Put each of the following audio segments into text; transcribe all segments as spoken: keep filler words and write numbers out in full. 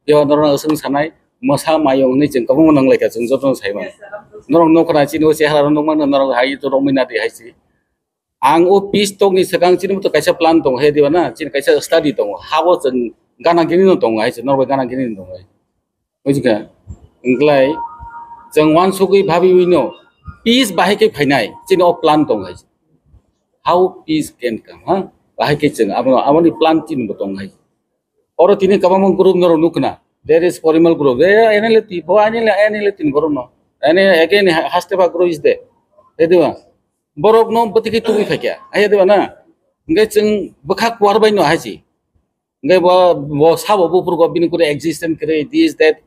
Yo norok swng sanai, mosa mayung hinwi chwng kwbangma nang lai kha, chwng jotono sai mano. Norok nukha na chini o chehara rok nukmano norok hai to romwi na di hai se. Ang o peace talk ni swkang chini to kaisa plan tongo he diba na, chini kaisa study tongo. Habo chwng gana gini no tongo hai se, norok bai gana gini no tongo hai. Bujikha? Wngklai chwng uansugwi bhabiwi no peace bahai khe phainai chini o plan tongo hai se. How peace can come, ha? Bahai khe chwng abono, aboni plan chini bo tongo hai. Oro tini kwbangma group norok nukna. There is Porimal group. Eh, N L A T, bo N L A, N L A T ni borok no. Ene again ha-, Hastepa group is there. He diba? Borok no bwtwi khe tubui phaikya. He diba na? Hingke chwng bwkha kuar bai no hai si. Hingke bo, bo sabo buphuru go bini kuri existence kre, this, that.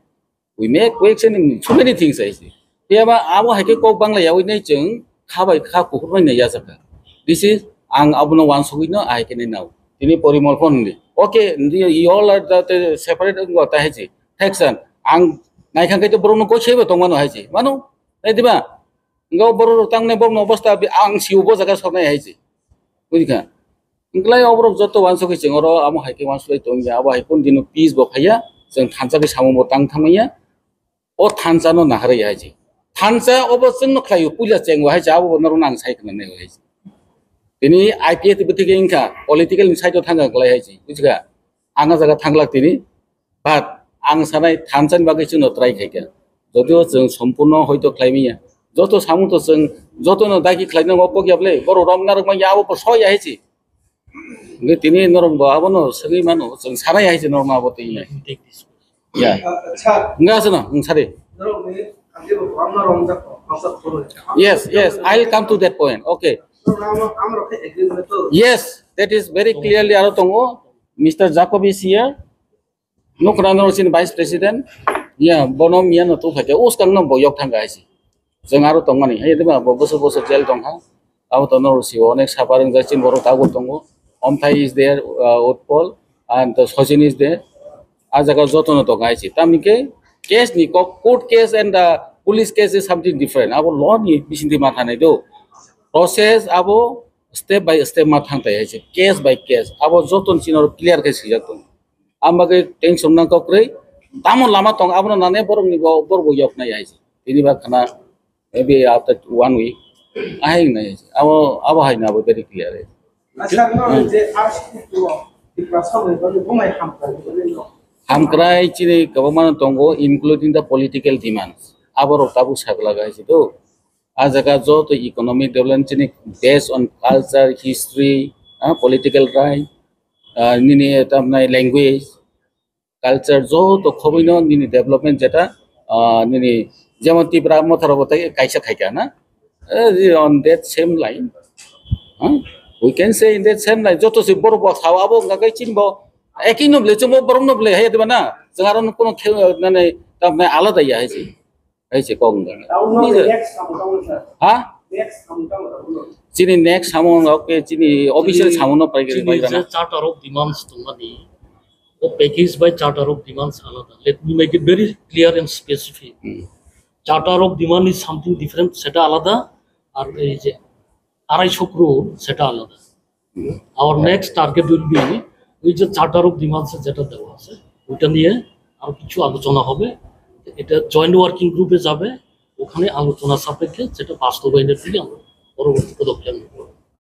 We make, we action in so many things, I see. Phiya ba abo hai khe kok bangla yawi nai chwng kha bai kha kuhur bai nai yachakha. This is ang abono uansugwi no ahai khe nai nao. Tini Porimal phone hwnli. Okay, you all are the, the separate wnggo ta hai se. Faction. Ang naikhang khe to borok no koi sebo tongmano hai se. Mano? Nai diba? Wngkha borok rok tangnai borok no obostha bi ang si o bo jaga soknai hai se. Bujikha? Wngklai oborok joto uansugwi chwng oro amo hai khe uansugwi tongya, abo hai khe dino peace bo phaiya, chwng thansa khe samung bo tang thangmanya, o thansa no naharwi hai se. Thansa obo chwng no khlaio, puila cheng bo hai se, abo bo norok nang sai khna nai hai se. Tini I P F bwtwi khe wngkha, political ni side o thangkha kwlai hai se, bujikha? Ang a jaga thanglak tini, but ang sanai thansa ni bagwi chwng no try khaikha. Jodio chwng sompurno hoito khlai manya, joto samung to chwng joto no dagi khlai nango kok ya bwle, borok rom narwk manya, abo bo soi ya hai se. Hingke tini norok bo abono swngwi mano, chwng sanai hai se norok no abo twi nai. Ya. Wngkha aswk no, wng sari. Yes, yes, I will come to that point. Okay. Yes, that is very clearly aro tongo. Mister Jacob is here. Nukra no chini Vice President, ya, bono miya no tong khaikhe, uskang no bo yok thang hai se. Chwng aro tongmani, hai diba, bo bosor bosor jail tong kha. Abo to no si onek sapa wngjak chini borok tabuk tongo. Omthai is there, uh, Utpal, and the Sachin is there. A jaga joto no tong hai se. Tamni khe case ni kok, court case and the police case is something different. Abo law ni bising di ma thanai do. Process abo step by step ma thang tai hai se. Case by case. Abo joto ni chini oro clear khe sijak tongo. Ang bagwi tension nang kok kwrwi. Tamo lama tong abono nane borok ni bo, borok bo yok nai hai se. Tini ba khana maybe after one week. Ahai nai hai se. Abo, abo hai na abo very clear hai se. Acha, no, je ask to Tiprasa bai bani bumai hamkrai bani no. Hamkrai chini kwbangma tongo, including the political demands. Aborok tabuk sakla hai se do. A jaga joto economic development chini based on culture, history, ah, political right, ah, nini tamnai language, culture joto khobwino nini development jeta, ah, nini jemon Tipra Motha rogo tai kaisa khaikha na, eh, on that same line, ah, we can say in that same line, joto se borok bo sao abo wngkha khe chini bo eki no bole chwngbo borok no bole hai diba na, chwng aro no kono khe nani tamnai alada ya hai se. Hai se kok wngkha. Tamo no Nijor. Next samung tamo sir. Ha? Next samung tamo sir. Chini next samung, okay, chini official Chini, samung no pai chini pai je gana. Charter of Demands tongmani, o package by Charter of Demands alada. Let me make it very clear and specific. Hmm. Charter of Demand is something different, seta alada, ar ei je arai sokro seta alada. Our next target will be ওই যে charter of demands যেটা দেওয়া আছে ওইটা নিয়ে আরো কিছু আলোচনা হবে। এটা জয়েন্ট ওয়ার্কিং গ্রুপে যাবে, ওখানে আলোচনা সাপেক্ষে যেটা বাস্তবায়নের দিকে আমরা পরবর্তী পদক্ষেপ নেব।